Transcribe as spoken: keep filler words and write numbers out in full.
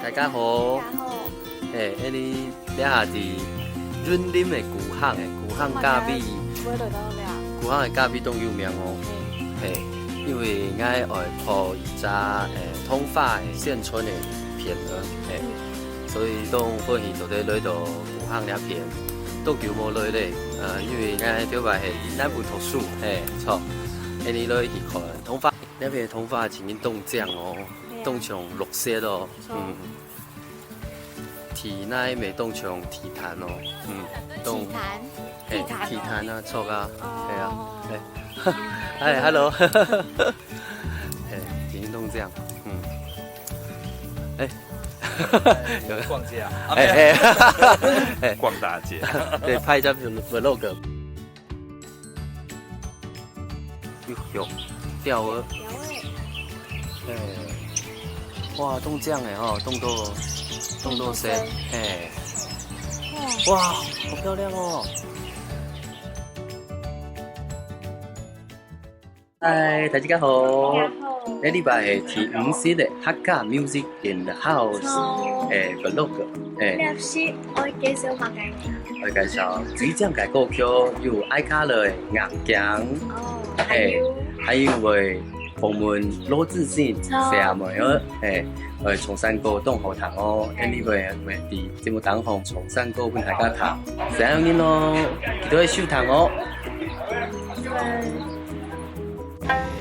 大家好。大家好。嘿，恁呢，這下佇雲林个古坑个，古坑咖啡，古坑个咖啡當有名哦。嘿，因為𠊎愛拍一隻，誒，桐花个宣傳个片啊，嘿，所以當歡喜做得來到古坑這片，多久無來咧，呃，因為𠊎頭擺係南部讀書，嘿，著，恁呢來去看桐花。 這片个桐花真經當靚哦，當像綠色哦。嗯，地泥乜當像地毯哦。嗯，當，地毯，嘿，地毯哦。地毯啊，著啊，係啊，哦。嘿，嗨，hello。嘿，真經當靚。嗯，哎，有沒有？逛街啊？哎，哎，哎。逛大街。對，拍一張vlog。 有，有，鳥仔。鳥仔。嘿，哇，當靚个吼，當多，當多色，嘿。哇，好漂亮哦。嗨，大家好。大家好。這禮拜係第五集个客家music In the house，哦。誒，vlog，誒。這集愛介紹麼个？愛介紹最近个歌曲有愛卡樂个硬頸，哦，誒，還有，還有會訪問羅志信，哦。細阿妹，誒，誒，松山歌當好聽哦，誒。Anyway，會佇節目當中松山歌分大家聽，細阿妹咯，記得收聽哦。嗯。